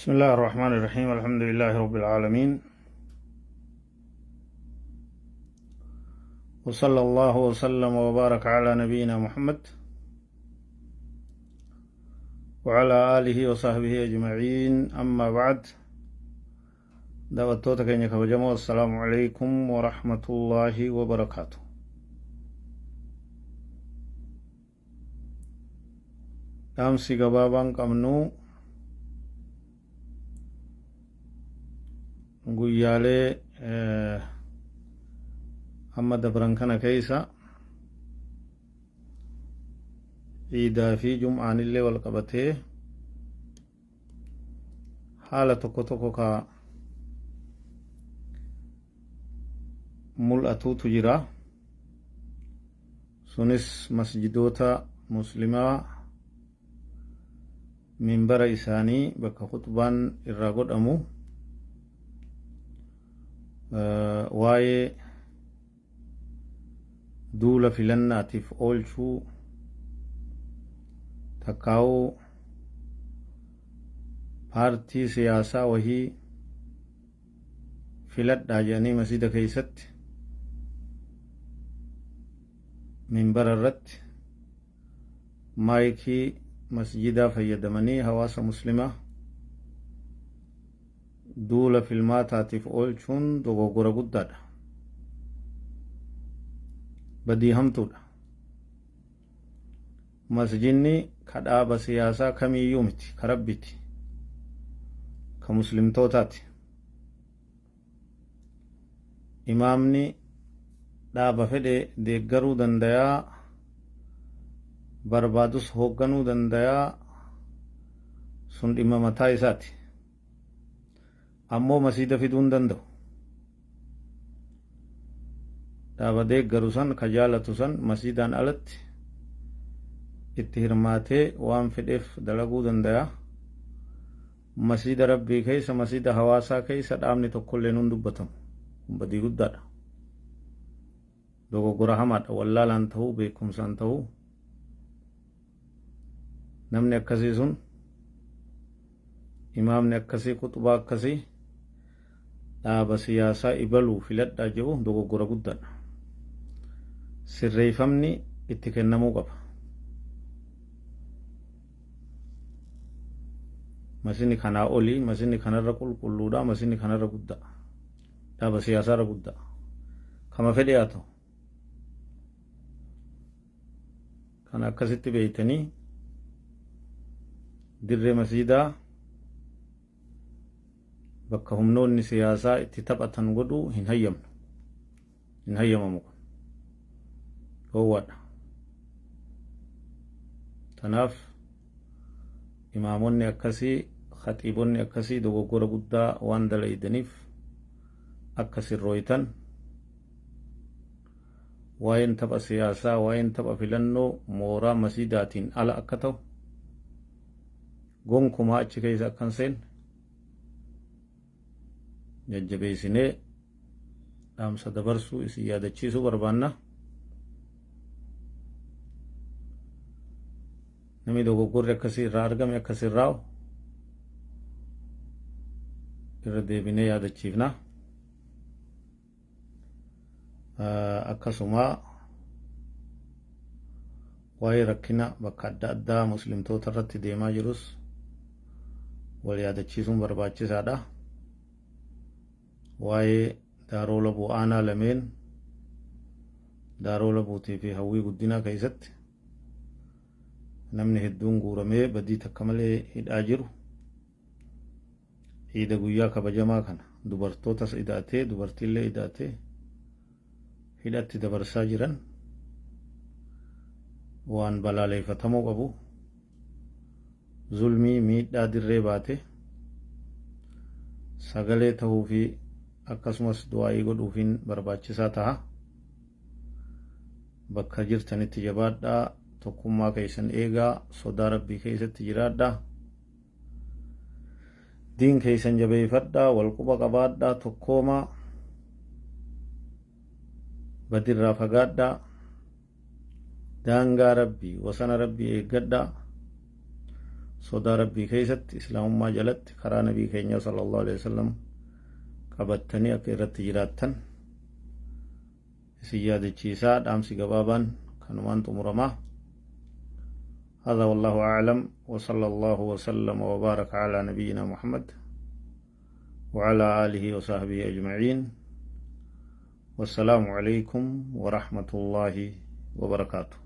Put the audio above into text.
بسم الله الرحمن الرحيم، الحمد لله رب العالمين، وصلى الله وسلم وبارك على نبينا محمد وعلى آله وصحبه أجمعين، أما بعد. Daawwattoota keenya kabajamoo, assalaamu alaikum warahmatullaahi wabarakaatu. Dhaamsi gabaabaan qabnu guyyaalee amma dabran kana keessa iidaa fi jum'aanillee wal qabatee haala tokko tokko ka mul'atuutu jira. Sunis masjidoota muslimaa minbara isaanii bakka khuxbaan irraa godhamu waa'ee duula filannaatiif oolchuu takkaa'uu paartii siyaasaa wahii filadhaa jedhanii masjida keessatti minbara irratti maayikii masjidaa fayyadamanii hawaasa muslimaa duula filmaataatiif oolchuun dogoggora guddaadha. Badii hamtuudha. Masjidni ka dhaaba siyaasaa kamiiyyuu miti, ka Rabbiti, ka muslimtootaati. Imaamni dhaaba fedhe deeggaruu dandayaa, barbaadus hoogganuu dandayaa, sun dhimma mataa isaati. Ammoo masiida fiduu hin danda'u. Dhaaba deeggaru san ka jaalatu san masiidaan alatti itti hirmaatee waan fedheef dalaguu dandaya. Masiida Rabbii keessa, masiida hawaasaa keessa dhaabni tokkolleen hin dubbatamu. Kun badii guddaadha. Dogoggora hamaadha. Wallaalaan ta'uu, beekumsaan ta'uu. Namni akkasii sun, imaamni akkasii khuxbaa akkasii dhaaba siyaasaa ibaluu filadhaa jedhu dogoggora guddaadha. Sirreeffamni itti kennamuu qaba. Masini kanaa olii, masini kanarra qulqulluudha, masini kanarra guddaa. Dhaaba siyaasaarra guddaa. Kama fedhe haa ta'u. Kana akkasitti beeytanii dirree masjidaa bakka humnoonni siyaasaa itti taphatan godhuu hin hayyamnu. Hin hayyamamu kun. Dhoowwaadha. Tanaaf imaamonni akkasii, khaxiibonni akkasii dogoggora guddaa waan dalaydaniif akka sirrooytan, waa'een tapha siyaasaa, waa'een tapha filannoo mooraa masjidaatiin ala akka ta'u, gonkumaa achi keessa akka hin seenne jajjabeessinee dhaamsa dabarsuu isin yaadachiisuu barbaanna. Namni dogoggorri akkasii irraa argame akka sirraa'u irra deebinee yaadachiifna. Akkasuma waa'ee rakkina bakka adda addaa muslimtoota irratti deemaa jirus wal yaadachiisuun barbaachisaadha. Waa'ee Daaroo Labuu aanaa lameen Daaroo Labuutii fi Hawwii Guddinaa keessatti namni hedduun guuramee badii takka malee hidhaa jiru. Iida guyyaa kabajamaa kana dubartootas ida'atee dubartiillee ida'atee hidhatti dabarsaa jiran waan balaaleeffatamuu qabu. Zulmii miidhaa dirree baate sagalee tahuu fi akkasumas du'aa'ii godhuufiin barbaachisaa taha. Bakka jirtanitti jabaadhaa, tokkummaa keessan eegaa, sodaa Rabbii keessatti jiraadhaa. Diin keessan jabeeffadhaa, wal quba qabaadhaa, tokkoomaa, badirraa fagaadhaa, daangaa Rabbii, wasana Rabbii eeggadhaa. Sodaa Rabbii keessatti, Islaamummaa jalatti, karaa Nabii keenyaa sallallahu alaihi wasallam qabattanii akka irratti jiraattan isin yaadachiisaa. Dhaamsi gabaabaan kanumaan xumuramaa. هذا والله أعلم، وصلى الله وسلم وبارك على نبينا محمد وعلى آله وصحبه أجمعين، والسلام عليكم ورحمة الله وبركاته.